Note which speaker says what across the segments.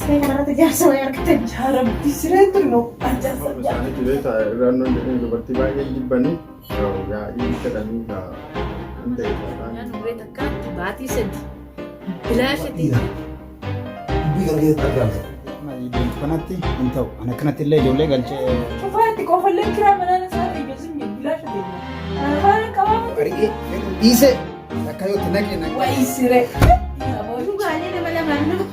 Speaker 1: Siree kanarratti jaarsa wayii argatan.
Speaker 2: Yaa Rabbi sireen tun immoo ajaa'ibsa.
Speaker 3: Isaanitti beektaa irraannoon jedhanii dubartii baay'ee jibbanii yaa'ii jedhanii gaa hin beekaa.
Speaker 4: Naan uree takkaatti baatii sadi bilaashatti
Speaker 5: Dhiira. Dubbii kana keessatti argamta.
Speaker 6: Deemtu kanatti hin ta'u. Ana kanatti illee ijoollee galchee.
Speaker 2: Cufaatti qofallee kiraa manaan isaa ta'e ijoolleen bilaasha deema. Afaan qabaa.
Speaker 6: Ari'ee fedhu dhiisee takka yoo itti naqe naqe.
Speaker 2: Wayii siree.
Speaker 1: Dhugaalee nama lamaan nama.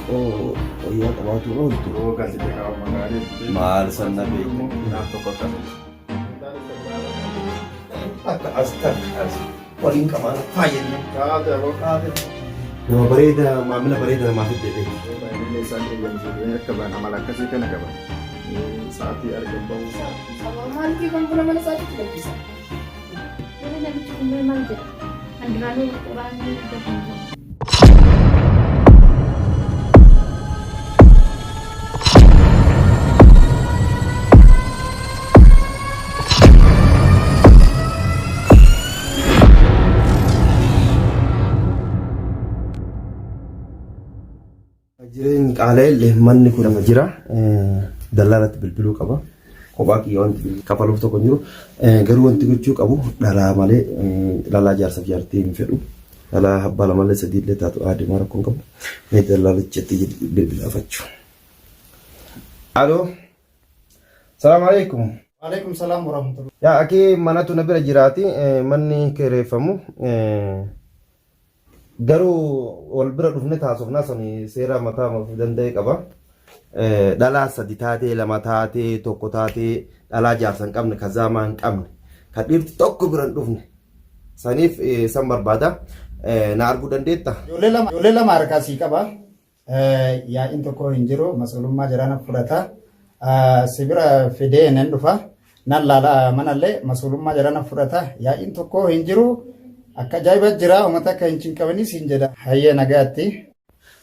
Speaker 5: Xiqqoo wayyaa qabaatu ooltu.
Speaker 3: Yoo galchite qaama magaalee.
Speaker 5: Maal sanna beekta.
Speaker 3: Naaf tokko akkasuma.
Speaker 5: Akka as takka as waliin qabaana faayyanne.
Speaker 3: Taate aboo.
Speaker 5: Taate. Nama bareeda maamila bareeda namaaf itti jedhee.
Speaker 3: Baay'inni isaan eeyyamsiisanii akka ba'an amala akkasii kana qaban. Sa'aatii argan bahuu.
Speaker 2: Maaliif kan buna mana isaatti lakkisa?
Speaker 1: Warri namichi kun mee maal jedha? Kan duraanuu quraanni gabaabaa.
Speaker 5: Jireenyi qaala'ellee manni kun nama jira. Dallaa irratti bilbiluu qaba. Kophaa kiyya wanti kafaluuf tokko hin jiru. Garuu wanti gochuu qabu dhalaa malee dhalaa jaarsaaf jaartii hin fedhu. Dhalaa abbaa lamallee sadiillee taatu adeemaa rakkoo hin qabu. Mee dallaalichatti bilbilaafachuu. Aloo. Salaam alaikum.
Speaker 6: Waalaikum salaam warahmatullahi.
Speaker 5: Yaa akii manatu na bira jiraati manni kireeffamu. Garuu wal bira dhufne taasofnaa suni seera mataa of danda'e qaba. Dhalaa sadi taatee lama taatee tokko taatee dhalaa jaarsa hin qabne ka zaamaa hin qabne ka dhiirti tokko bira hin dhufne saniif san barbaada. Na arguu dandeetta?
Speaker 6: Ijoollee lama harkaa sii qaba. Yaa'iin tokko hin jiru mas'uulummaa jaraana fudhata. Si bira fidee nan dhufa. Nan laala manallee mas'uulummaa jaraana fudhata. Yaa'iin tokko hin jiru. Akka ajaa'iba jira uummata akka hin cinqabanii siin jedha. Hayyee nagaatti.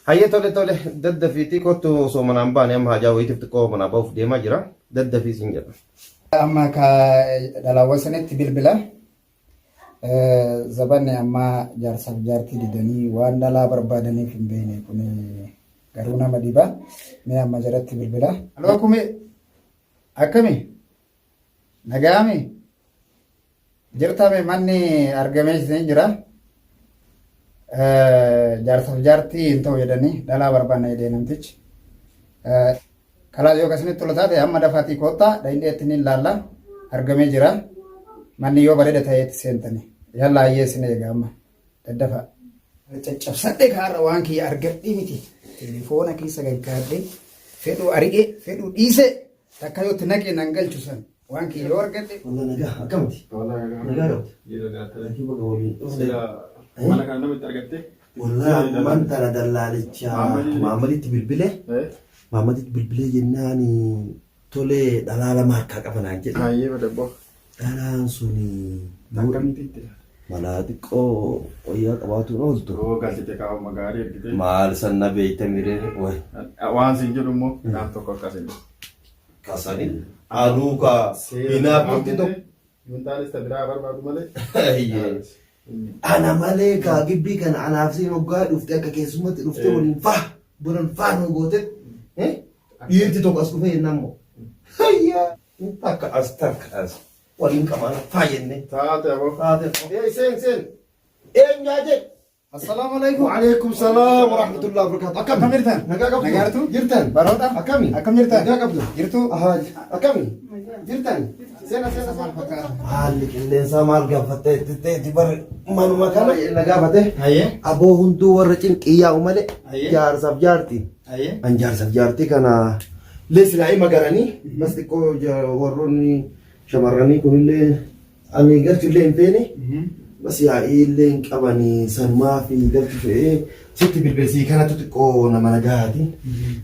Speaker 5: Hayyee tole tole daddafiitii kottu osoo manaan baane amma hajaa wayiitiif xiqqoo manaa ba'uuf deemaa jira. Daddafii siin jedha.
Speaker 6: Amma ka dhalaawwan sanitti bilbila. Zabanni ammaa jaarsaaf jaartii didanii waan dhalaa barbaadaniif hin beekne kun garuu nama dhiba. Mee amma jaratti bilbila. Aloo kumee akkami nagaami jirtame manni argamee isin jira. Jaarsaaf jaartii hin ta'u jedhanii dhalaa barbaanna jedhee namtichi. Kalaas yoo akkasinitti tola taate amma dafaatii koottaa dhayinee itti ni ilaalla argamee jira. Manni yoo bareeda ta'e itti seentani. Yalla hayyee isin eega amma daddafaa. Caccabsadhe kaarra waan kiyya argadhee miti. Telefoona keessa gaggaadhee fedhuu ari'ee fedhuu dhiisee takka yoo itti naqee nan galchu san waan kiyya yoo argadhe.
Speaker 5: Wallah nagaa akkamti? Nagaa qabdi. Laakiin baga waliin dhufne.
Speaker 3: Mana kana namitti argatte.
Speaker 5: Wallah ammaan tana dallaalicha Maamaditti bilbile. Maamaditti bilbilee jennaan tolee dhalaa lama harkaa qaba naan jedhe.
Speaker 3: Hayyee badabbo.
Speaker 5: Dhalaan suni
Speaker 3: Akkamitti itti ilaala?
Speaker 5: malaa xiqqoo wayyaa qabaatuun ooltu.
Speaker 3: Yoo galchite qaama gaarii argite.
Speaker 5: Maal sanna beekta miree way.
Speaker 3: Waan siin jedhu immoo naaf tokko akkas hin jedhu.
Speaker 5: Kasani anuu kaa hinaaftutti tokko.
Speaker 3: Yuuntaanis ta biraa barbaadu malee.
Speaker 5: Ayyee. Ana malee kaa gibbii kana anaaf siin hoggaa dhufte akka keessummatti dhufte waliin faa boran faa nuu goote dhiirti tokko as dhufee jennaan moo. Hayyaa takka as takka as waliin qabaana faa jennee.
Speaker 3: Taate aboo.
Speaker 5: Taate. Ee seen seen. Eenyaa jedhe.
Speaker 6: Assalaamu alaikum.
Speaker 5: Waalaikum salaam wa rahmatullahi wa barakatuh. Akkam?
Speaker 6: Akkam jirtan?
Speaker 5: Nagaa qabdu?
Speaker 6: Nagaa jirtu?
Speaker 5: Jirtan?
Speaker 6: Baroota?
Speaker 5: Akkami?
Speaker 6: Akkam jirtan?
Speaker 5: Nagaa qabdu?
Speaker 6: Jirtu?
Speaker 5: Ahaa, akkami? Jirtan? Seena seena
Speaker 6: Maal fakkaata?
Speaker 5: Haalli qilleensaa maal gaafatte itti bar manuma kana na gaafate.
Speaker 6: Hayyee.
Speaker 5: Aboo hunduu warra cinqii yaa'u malee
Speaker 6: Ayyee.
Speaker 5: jaarsaaf jaartii.
Speaker 6: Hayyee.
Speaker 5: An jaarsaaf jaartii kana illee silaa ima garanii bas xiqqoo warroonni shamarranii kunillee Ani galchu illee hin feene. Bas yaa'ii illee hin qabani sanumaa fi galchu fe'ee sitti bilbilsii kanatu xiqqoo nama nagahaati.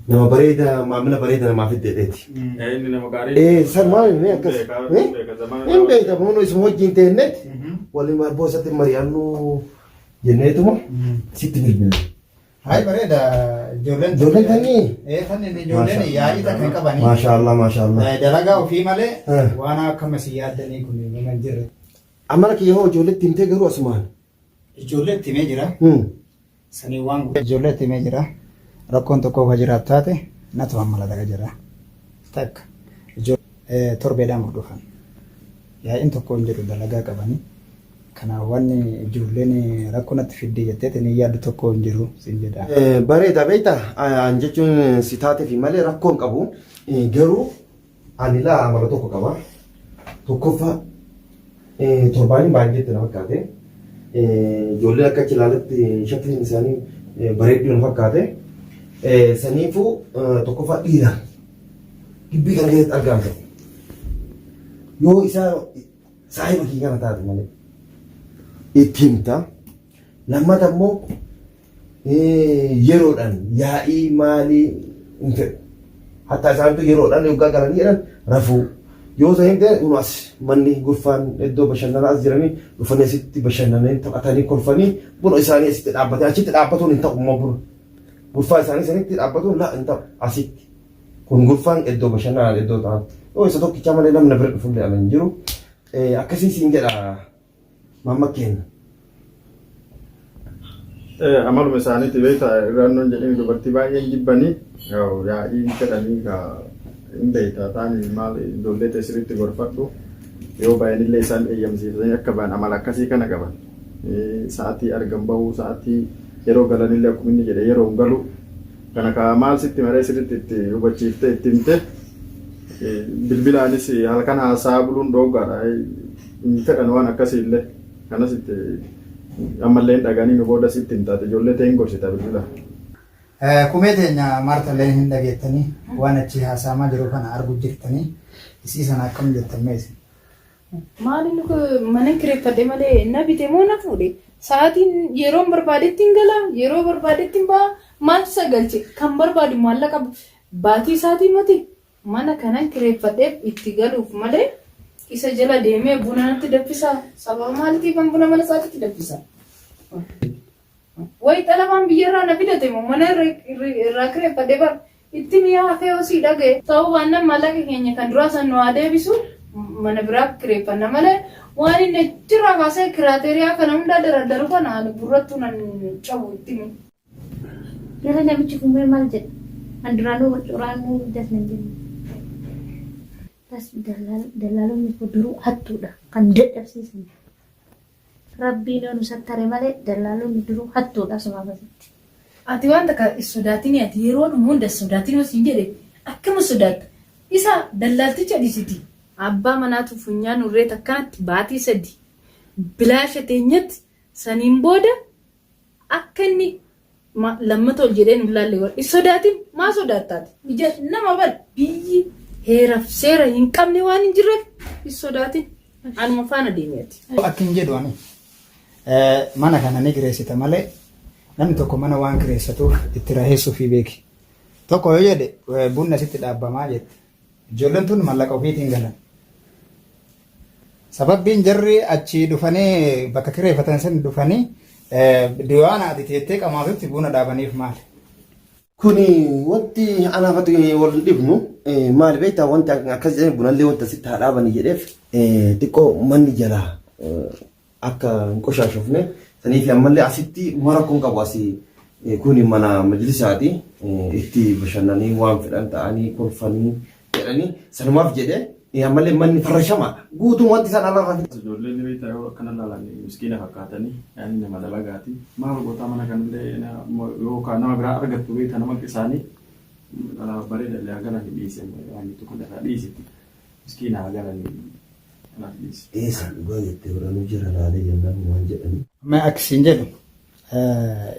Speaker 5: Nama bareeda maamila bareeda namaa fidde jedheeti.
Speaker 3: Inni nama gaarii.
Speaker 5: Ee sanumaa mee akkas.
Speaker 3: Beekaa,
Speaker 5: Eh?
Speaker 3: beeka zamana.
Speaker 5: Hin beeka boonu isuma wajjin teenneeti. Waliin arboo isatti mari'annu jenneetuma sitti bilbille.
Speaker 6: Hayi bareeda ijoolleen.
Speaker 5: Ijoolleen tanii?
Speaker 6: Ee tanni ijoolleen yaa'ii takka hin qabanii.
Speaker 5: Maashaallah maashaallah.
Speaker 6: Dalagaa ofii malee
Speaker 5: Eh.
Speaker 6: waan akka masii yaaddanii kun nama hin jirre.
Speaker 5: Amala kiyya hoo ijoolletti himtee garuu asumaan.
Speaker 6: Ijoollee itti himee jira. Sanii waan ijoollee itti himee jira. Rakkoon tokko ka jiraatu taate natu amma laga jira. Takka torbeedhaan hordofan. Yaa'iin tokko hin jiru dalagaa qabanii. Kanaaf wanni ijoolleen rakkoo natti fiddee jettee ni yaaddu tokko hin jiru siin jedha.
Speaker 5: Bareeda beektaa an jechuun si taateefi malee rakkoo hin qabu. Garuu ani laa amala tokko qaba. Tokkoffaa torbaaniin baay'eetti na fakkaate. Ijoolleen akka achi ilaaletti shakkiin isaanii bareedduu na fakkaate. Saniifuu tokkoffaa dhiira gibbii kana keessatti argamu. Yoo isaa saahiba kiyya kana taate malee itti himta. Lammata immoo yeroodhaan yaa'ii maalii hin fedhu. Hatta isaantu yeroodhaan yoggaa galanii jedhan rafuu. Yoo ta'e hin ta'e nu as manni gurfaan iddoo bashannanaa as jiranii dhufanii asitti bashannananii taphatanii kolfanii buna isaanii asitti dhaabbatanii achitti dhaabbatuun hin ta'u immoo buna. Gurfaa isaanii sanitti dhaabbatuun laa hin ta'u asitti. Kun gurfaan iddoo bashannanaa iddoo ta'an. Yoo isa tokkichaa malee namni bira dhufullee ala hin jiru. Akkasii siin jedha mamma keenya.
Speaker 3: Amaluma isaaniiti beektaa irraannoon jedhanii dubartii baay'een jibbanii yaa'ii fedhanii hin beektaa taani maal ijoollee ta'e sirriitti gorfadhu yoo baay'inillee isaan eeyyamsiisanii akka ba'an amala akkasii kana qaban. Sa'atii argan bahuu sa'atii yeroo galanillee akkuma inni jedhe yeroo hin galu kana kaa maal sitti maree sirriitti itti hubachiiftee itti himte bilbilaanis halkan haasaa buluun dhooggaadha hin fedhan waan akkasii illee kanas itti ammallee hin dhaganii nu booda sitti hin taate ijoollee ta'e hin gorsita bilbila.
Speaker 6: Kumee teenya Maartallee hin dhageettanii waan achii haasa'amaa jiru kana argu jirtanii isii sana akkam jettan mee isin?
Speaker 2: Maal inni kun mana kireeffadhe malee na bite moo na fuudhe? Sa'aatiin yeroon barbaadetti hin gala, yeroo barbaadetti hin ba'a. Maaltu isa galche? Kan barbaadu maallaqa baatii isaatii miti. Mana kanan kireeffadheef itti galuuf malee isa jala deemee buna natti daffisaa? Sababa maaliitiifan buna mana isaatitti daffisa? Wayi xalafaan biyyarraa na fidate moo mana irraa kireeffadhe bar itti mi'aa hafee osii dhaga'e. Ta'uu baannaan maallaqa keenya kan duraa san nu haa deebisu mana biraa kireeffanna malee waan inni achirraa kaasee kiraateeriyaa kana hundaa daradaru kana ani gurrattuu nan cabu itti himi.
Speaker 1: Gara namichi kun mee maal jedha? An duraanuu wal coraanuu das nan jenne. Tas dallaalonni kun duruu hattuudha kan dadhabsiisan. Rabbiin yoo nu sattare malee dallaalonni duruu hattuudha asumaa basitti.
Speaker 4: Ati waan takka hin sodaatini ati yeroo dhumu hunda hin sodaatini yoo siin jedhe akkama sodaatta. Isa dallaalticha dhiisiti.
Speaker 2: Abbaa manaatu funyaan urree takkanatti baatii sadi bilaasha teenyatti saniin booda akka inni lammata ol jedhee nu laalle godha. Hin sodaatin maa sodaatta ati? Ija nama bar biyyi heeraf seera hin qabne waan hin jirreef hin sodaatin. Anuma faana deemi ati.
Speaker 6: Akkin jedhu ani mana kana ni kireessita malee namni tokko mana waan kireessatuuf itti raheessuufii beeki. Tokko yoo jedhe bunni asitti dhaabbamaa jette. Ijoolleen tun mallaqa ofiitiin galan. Sababbiin jarri achii dhufanii bakka kireeffatan san dhufanii diwaana ati teettee qamaatutti buna dhaabaniif maali?
Speaker 5: Kuni wanti anaaf ati wal dhibnu maali beektaa wanti akkas jedhanii bunallee wanta sitti haa dhaabanii jedheef xiqqoo manni jalaa akka hin qoshaashofne saniif ammallee asitti uma rakkoon qabu asii kuni mana majlisaati itti bashannanii waan fedhan ta'anii kolfanii jedhanii sanumaaf jedhe ammallee manni farrashamaadha guutuun wanti isaan alarraa fidan.
Speaker 3: Ijoolleen ni beektaa yoo akkana ilaalan miskiina fakkaatanii yaani nama dalagaati. Maal gootaa mana kanallee yookaan nama biraa argattu beektaa nama isaanii dhala bareeda illee haa galanii dhiise waan jettu kana irraa dhiisiti. Miskiina haa galanii kanaaf dhiisi.
Speaker 5: Eessa dhugaa jettee biranuu jira laalee jennaan waan jedhanii.
Speaker 6: Amma akka isin jedhu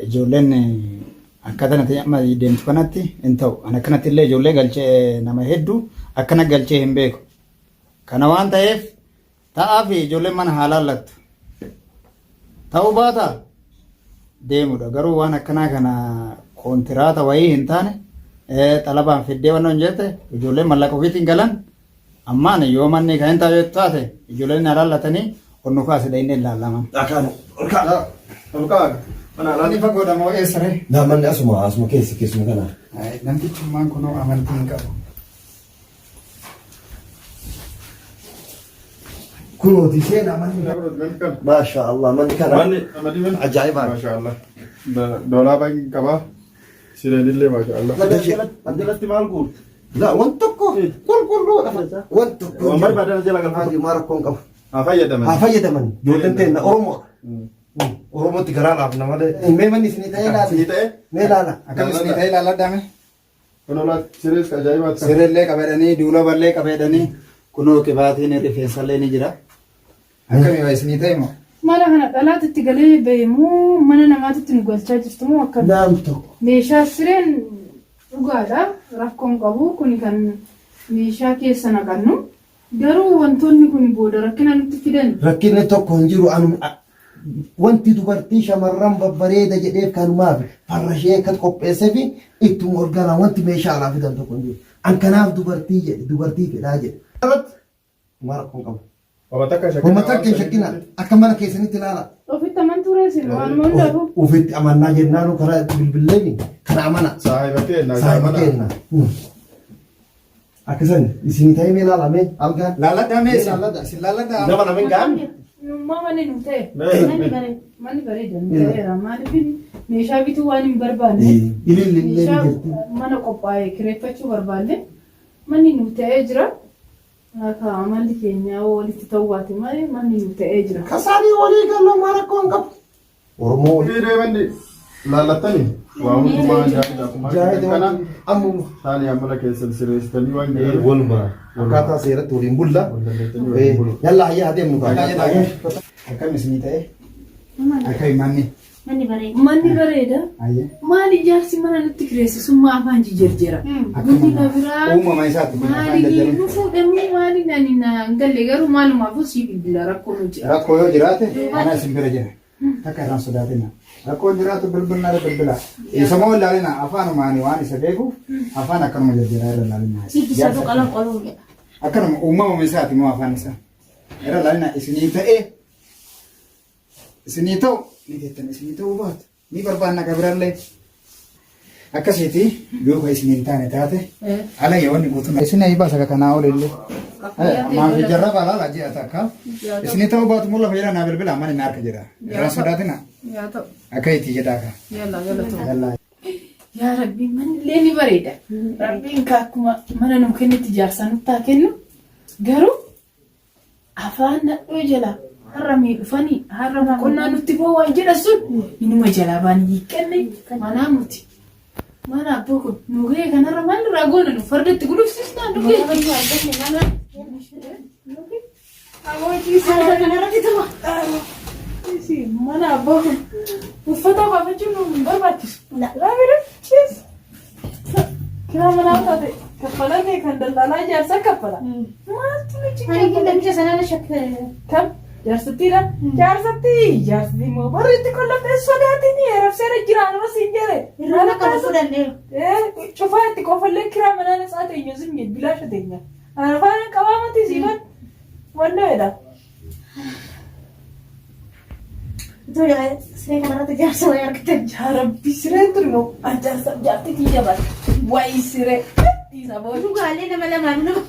Speaker 6: ijoolleen akkaataa nati amma deemtu kanatti hin ta'u. Ani akkanatti illee ijoollee galchee nama hedduu akkana galchee hin beeku. Kana waan ta'eef ta'aa fi ijoolleen mana haa laallattu. Ta'uu baata deemudha. Garuu waan akkanaa kana koontiraata wayii hin taane xalabaan fiddee waan hin jette ijoolleen mallaqa ofiitiin galan Ammaan yoo manni kan hin taate taate ijoolleen na laallatanii ol nu kaase dhayinee ilaalaman.
Speaker 5: Dhakaan ol ka'a.
Speaker 3: Ol ka'a. Mana alaa.
Speaker 6: Inni fagoodha moo eessa ree?
Speaker 5: Naa manni asuma asuma keessa keessuma kana.
Speaker 6: Namtichummaan kunoo amantii hin qabu.
Speaker 5: Kunooti seenaa manni. Maasha Allah manni kana.
Speaker 3: Manni amadii manni.
Speaker 5: Ajaa'ibaa.
Speaker 3: Maasha Allah. Doolaaba hin qabaa. Sireen illee maasha Allah.
Speaker 5: Addanatti maal guuru? Laa wan tokko qulqulluudha. Wan tokko.
Speaker 3: Waan barbaadan jala galfatu.
Speaker 5: Haati maa rakkoon qabu.
Speaker 3: Haa fayyadaman.
Speaker 5: Haa fayyadaman. Ijoolleen teenna Oromoodha. Oromootti garaa laafna malee. Mee manni isinii ta'ee ilaala.
Speaker 3: Isinii ta'ee?
Speaker 5: Mee ilaala.
Speaker 6: Akkam isinii ta'e ilaalladhaame?
Speaker 3: Kunoo laal sirees ajaa'ibaatti.
Speaker 6: Sirrillee qabadhanii, duulaballee qabadhanii, kunoo qibaatiin rifeensallee ni jira. Akkami waa isinii ta'e moo?
Speaker 2: Mana kana dhalaatu itti galee bahe moo mana namaatu itti nu galchaa jirtu moo akkami?
Speaker 5: Naam tokko.
Speaker 2: Meeshaa sireen dhugaadha rakkoon qabu kuni kan meeshaa keessa naqannu garuu wantoonni kun booda rakkina nutti fidan.
Speaker 5: Rakkinni tokko hin jiru anu wanti dubartii shamarran babbareeda jedheef kanumaaf farra ishee akka qopheessefi ittuma ol galaa wanti meeshaa alaa fidan tokko hin jiru. An kanaaf dubartii jedhe dubartii fedhaa jedhe. Irratti homaa rakkoo hin qabu.
Speaker 3: Homa takka hin shakkina.
Speaker 5: Homa takka hin shakkina akka mana keessanitti ilaala.
Speaker 2: Ofitti amantuu reesin waanuma hundaafuu.
Speaker 5: Ofitti amannaa jennaanu karaa itti bilbilleeni kana amana.
Speaker 3: Saahiba keenna.
Speaker 5: Saahiba keenna. Akkasan isin ta'ee mee ilaala mee algaan.
Speaker 6: Laalladhaa mee isin?
Speaker 5: Laalladha.
Speaker 6: Isin laalladhaa?
Speaker 5: Nama nama hin ga'an.
Speaker 2: Nummaa manni nu ta'e.
Speaker 1: Manni bareeda.
Speaker 2: Manni bareeda nu ta'eera. Maaliif meeshaa bituu waan hin barbaanne.
Speaker 5: Ililli illee ni
Speaker 2: Meeshaa
Speaker 5: jirti.
Speaker 2: mana qophaa'e kireeffachuu barbaanne manni nu ta'ee jira. Akka amalli keenya walitti ta'uu baate malee manni nu ta'ee jira.
Speaker 5: Kasaanii walii galuu maa rakkoo hin qabu. Oromoo walii.
Speaker 3: Fiidee manni laallattanii waa hundumaa jaahida akkuma
Speaker 5: Jaahida
Speaker 3: kana
Speaker 5: ammuma.
Speaker 3: taanii amala keessan sirreessitanii waan jedhan
Speaker 5: Walumaa akkaataa seeratti waliin bulla.
Speaker 3: Wal dandeettanii waliin bulu.
Speaker 5: Yalla hayyaa adeemnu kaa.
Speaker 6: Akkam isinii ta'e? Akkami manni?
Speaker 1: Manni bareeda.
Speaker 2: Manni bareeda.
Speaker 6: Ayyee.
Speaker 2: Maali ijaarsi mana nutti kireessisummaa afaan jijjiirjera. Bunni
Speaker 6: Akkuma
Speaker 2: biraa
Speaker 6: uumama isaati kun afaan
Speaker 2: maali
Speaker 6: jajjaruun.
Speaker 2: nu fuudhamuu maali nani na hin galle garuu maalumaafuu sii bilbila rakkoo nu jira.
Speaker 6: Rakkoo yoo jiraate ana isin bira jira. Takka irraan sodaatina. Rakkoon jiraatu bilbilna bilbila. Isa moo ilaalina afaanumaani waan isa beekuuf afaan akkanuma jajjaraa irra ilaalina.
Speaker 1: Sitti saduu qalan qoluu jedha.
Speaker 6: Akkanuma uumamuma isaati moo afaan isaa. Irra ilaalina isinii ta'ee isinii ta'u ni jettan isinii ta'uu baatu ni barbaanna kabirallee. Akkasiiti yoo ka isin hin taane taate ala yoo inni guutuun isin ayi baasa kanaa ol illee. Maaf jarra balaa ji'a takka. Isinii ta'uu baatu immoo lafa jedha naa bilbila amma inni harka jedha. Irraan sodaatina
Speaker 2: Yaa ta'u.
Speaker 6: akka itti jedhaa ka.
Speaker 2: Yalla galatoo.
Speaker 6: Yallaa.
Speaker 2: Yaa Rabbi manni illee ni bareeda. Rabbiin ka akkuma mana nuu kennetti ijaarsa nutti haa kennu. Garuu Afaan nadhoo jala har'a mee dhufanii har'a boqonnaa nutti boo waan jedhan sun inuma jalaa baan hiiqqanne manaa muti. Mana abboo kun nu ga'e kanarra maal irraa goona nu farda itti gulufsiisnaa nu ga'e. Mana abboo kun uffata baafachuun nu hin barbaachisu. Raabira chees. Kiraa manaa taate kaffalamee kan daldalaa ijaarsaa kaffala. Maaltu nu
Speaker 1: Ani
Speaker 2: cinqee?
Speaker 1: kun namicha sanaan shakke.
Speaker 2: Kam? Jaarsattiidha. Jaarsattii! Jaarsattii immoo warri itti qollabdee sodaatiin arabseera jira anuma siin jedhe.
Speaker 1: Irraa akka dhufuu danda'u.
Speaker 2: Cufaa itti qofallee kiraa manaa natsaa teenya sin jedhe bilaasha teenya. Afaan qabaamati siiban wannoo jedha.
Speaker 1: Utuu siree kanarratti jaarsa wayii argatan.
Speaker 2: Yaa Rabbi sireen tun immoo an jaarsa jaartii tiyya bara. Wayi siree. Dhiisa booda.
Speaker 1: Dhugaalee nama lamaan nama.